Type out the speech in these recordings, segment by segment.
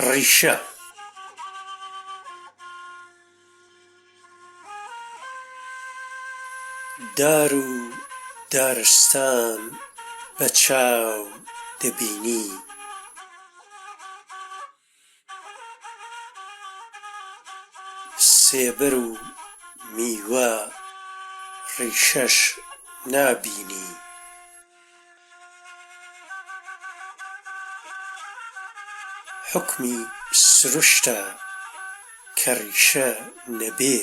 ڕیشە. دار و دارستان بە چاو دەبینی. سێبەر و میوە ڕیشەش نابینی. حوکمی سروشتە کە ڕیشە نەبێ.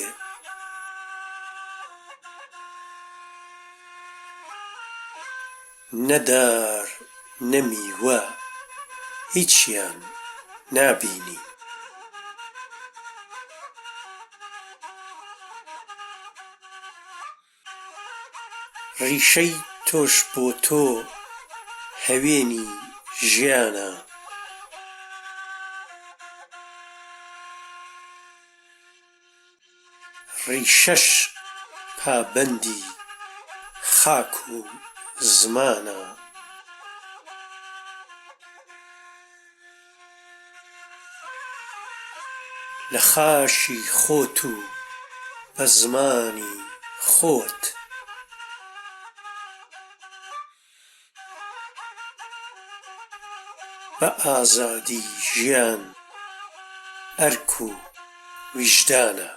نە دار نە میوە هیچیان نابینی. ڕیشەی تۆش بۆ تۆ هەوێنی ژیانە. ڕیشەش پابەندی خاک و زمانە. لە خاکی خۆت و بە زمانی خۆت. بە ئازادی ژیان ئەرک و ویژدانە.